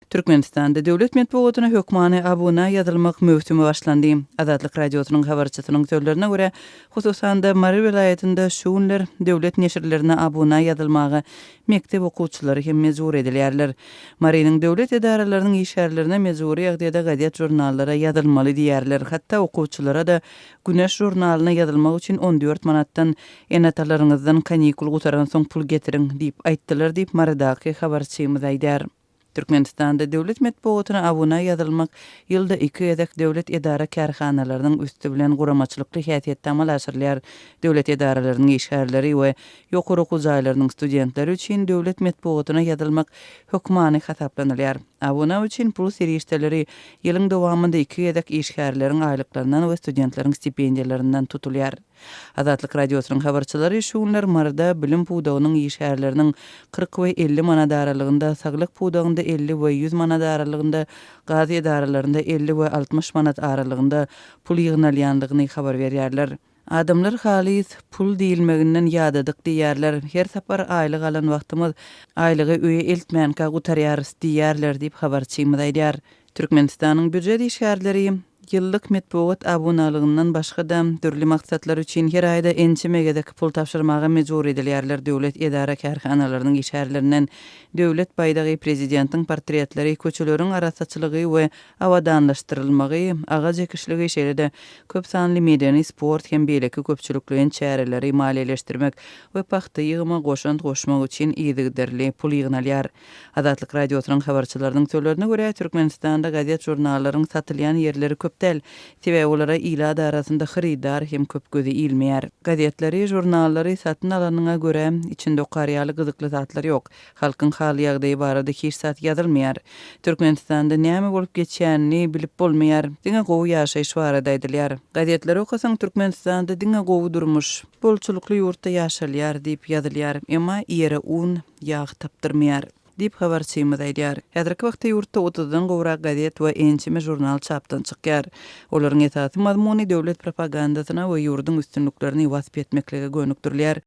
Türkmenistanda döwlet metbugatyna hökmany abuna ýazylmak möwsümi başlandy. Azatlyk Radiosynyň habarçysynyň sözlerine görä, hususan-da, Mary welaýatynda şu günler döwlet neşirlerine abuna ýazylmaga mekdep okuwçylary hem mejbur edilýärler. Marynyň döwlet edaralarynyň işgärlerine mejbury ýagdaýda gazet-žurnallara ýazylmaly diýýärler, hatda okuwçylara-da Güneş žurnalyna ýazylmak üçin 14 manatdan ene-atalaryňyzdan kanikul gutaransoň pul getiriň diýip aýtdylar diýip, Marydaky habarçymyz aýdýar. Türkmenistanda döwlet metbugatyna abuna ýazylmak ýylda iki gezek döwlet edara-kärhanalarynyň üsti bilen guramaçylykly häsiýetde amala aşyrylýar. Döwlet edaralarynyň işgärleri we ýokary okuw jaýlarynyň studentleri üçin döwlet metbugatyna ýazylmak hökmany hasaplanylýar. Abuna üçin pul serişdeleri ýylyň dowamynda iki gezek işgärleriň aýlyklaryndan we studentleriň stipendiýalaryndan tutulýar. Azatlyk Radiosynyň habarçylary şu günler Maryda bilim pudagynyň işgärleriniň 40 we 50 manat aralygynda, saglyk pudagynda 50 we 100 manat aralygynda, gaz edaralarynda 50 we 60 manat aralygynda pul ýygnalýandygyny habar berýärler. Adamlar halys pul diýilmeginden ýadadyk diýýärler. Her sapar aýlyk alan wagtymyz aýlygy öýe eltmänkä gutarýarys diýýärler diýip, habarçymyz aýdýar. Türkmenistanyň býujet işgärleri ýyllyk metbugat abunalygyndan başga-da, dürli maksatlar üçin her aýda ençeme gezek pul tabşyrmaga mejbur edilýärler, döwlet edara-kärhanalarynyň işgärlerinden döwlet baýdagy, prezidentiň portretleri, köçeleriň arassaçylygy we abadanlaşdyrylmagy, agaç ekişligi, şeýle-de köp sanly medeni, sport hem beýleki köpçülikleýin çäreleri maliýeleşdirmek we pagta ýygyma goşant goşmak üçin yzygiderli pul ýygnalýar. Azatlyk Radiosynyň habarçylarynyň sözlerine görä, Türkmenistanda gazet-žurnallaryň satylýan ýerleri köp däl. Sebäbi olara ilat arasynda hyrydar hem köp gözi ilmeýär. Gazetleri, žurnallary satyn alanyňa görä, içinde okar ýaly gyzykly zatlar ýok. Halkyň hal-ýagdaýy barada hiç zat ýazylmaýar. Türkmenistanda näme bolup geçýänini bilip bolmaýar. Diňe gowy ýaşaýyş barada aýdylýar. Gazetleri okasaň, Türkmenistanda diňe gowy durmuş, bolçulykly ýurtda ýaşalýar diýip ýazylýar. Emma ýere un, ýag tapdyrmaýar. Diýip, habarçymyz aýdýar. Häzirki wagtda ýurtda otuzdan gowrak gazet we ençeme žurnal çapdan çykýar. Olaryň esasy mazmuny döwlet propagandasyna we ýurduň üstünliklerini wasp etmeklige gönükdirilýär.